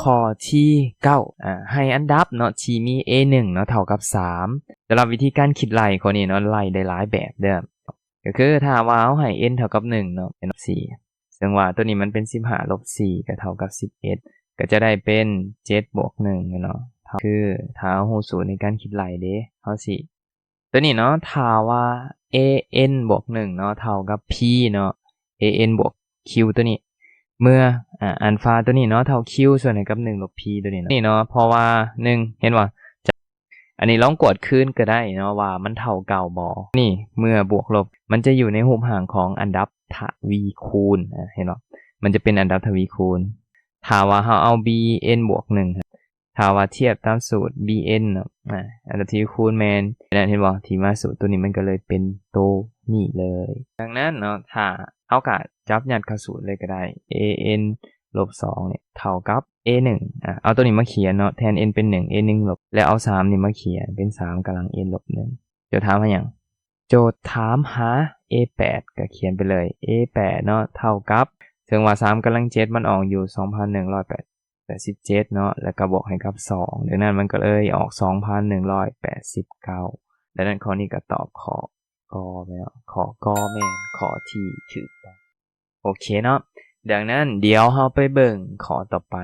ຂໍ້ທີເກົ້າ ອາ ໃຫ້ອັນດັບເນາະ ທີ່ມີ A ໜຶ່ງເນາະ ເທົ່າກັບສາມ. ສຳລັບວິທີການຄິດໄລ່ຂໍ້ນີ້ເນາະ ໄລ່ໄດ້ຫຼາຍແບບເດີ້ ກໍຄືຖ້າວ່າເຮົາໃຫ້ n ເທົ່າກັບໜຶ່ງເນາະ ເປັນສີ່ ເຊິ່ງວ່າຕົວນີ້ມັນເປັນສິບຫ້າລົບສີ່ ກໍເທົ່າກັບສິບເອັດ ກໍຈະໄດ້ເປັນເຈັດບວກໜຶ່ງເນາະ. ຄືຖ້າເຮົາຮູ້ສູດໃນການຄິດໄລ່ເດ້ ເຮົາຊິ ຕົວນີ້ເນາະ ຖ້າວ່າ a n ບວກໜຶ່ງເນາະ ເທົ່າກັບ p ເນາະ a n ບວກ q ຕົວນີ້ ເມື່ອ ອາ ອານຟາຕົວນີ້ເນາະ ເທົ່າ q ສ່ວນໃຫ້ກັບໜຶ່ງລົບ p ຕົວນີ້ເນາະ ນີ້ເນາະ ເພາະວ່າໜຶ່ງ ເຫັນບໍ່? ຈະ ອັນນີ້ລອງກວດຄືນກໍໄດ້ເນາະ ວ່າມັນເທົ່າເກົ່າບໍ່? ນີ້ ເມື່ອບວກລົບ ມັນຈະຢູ່ໃນຮູບຮ່າງຂອງອັນດັບທະວີຄູນ ອາ ເຫັນບໍ່? ມັນຈະເປັນອັນດັບທະວີຄູນ. ຖ້າວ່າເຮົາເອົາ b n ບວກໜຶ່ງ ຖ້າວ່າທຽບຕາມສູດ b n ເນາະ ອາ ອັນດັບທະວີຄູນແມ່ນ ນັ້ນ ເຫັນບໍ່? ທີ່ມາສູດຕົວນີ້ມັນກໍເລີຍເປັນໂຕນີ້ເລີຍ. ດັ່ງນັ້ນເນາະ ຖ້າເຮົາກໍຈັບຍັດເຂົ້າສູດເລີຍກໍໄດ້ a n ລົບສອງ ນີ້ເທົ່າກັບ a ໜຶ່ງ ອາ ເອົາຕົວນີ້ມາຂຽນເນາະ ແທນ n ເປັນໜຶ່ງ a ໜຶ່ງລົບ ແລ້ວເອົາສາມນີ້ມາຂຽນເປັນສາມກຳລັງ n ລົບໜຶ່ງ. ໂຈດຖາມຫາຫຍັງ? ໂຈດຖາມຫາ a ແປດ ກໍຂຽນໄປເລີຍ a ແປດເນາະ ເທົ່າກັບ ເຊິ່ງວ່າສາມກຳລັງເຈັດ ມັນອອກຢູ່ສອງພັນໜຶ່ງຮ້ອຍແປດ ແປດສິບເຈັດເນາະ ແລ້ວກໍບວກໃຫ້ກັບສອງ ດັ່ງນັ້ນມັນກໍເລີຍອອກສອງພັນໜຶ່ງຮ້ອຍແປດສິບເກົ້າ. ດັ່ງນັ້ນຂໍ້ນີ້ກໍຕອບຂໍ້ ກ ແມ່ນເນາະ ຂໍ້ ກ ແມ່ນຂໍ້ທີ່ຖືກຕ້ອງ. ໂອເຄເນາະ ດັ່ງນັ້ນດຽວເຮົາໄປເບິ່ງຂໍ້ຕໍ່ໄປ.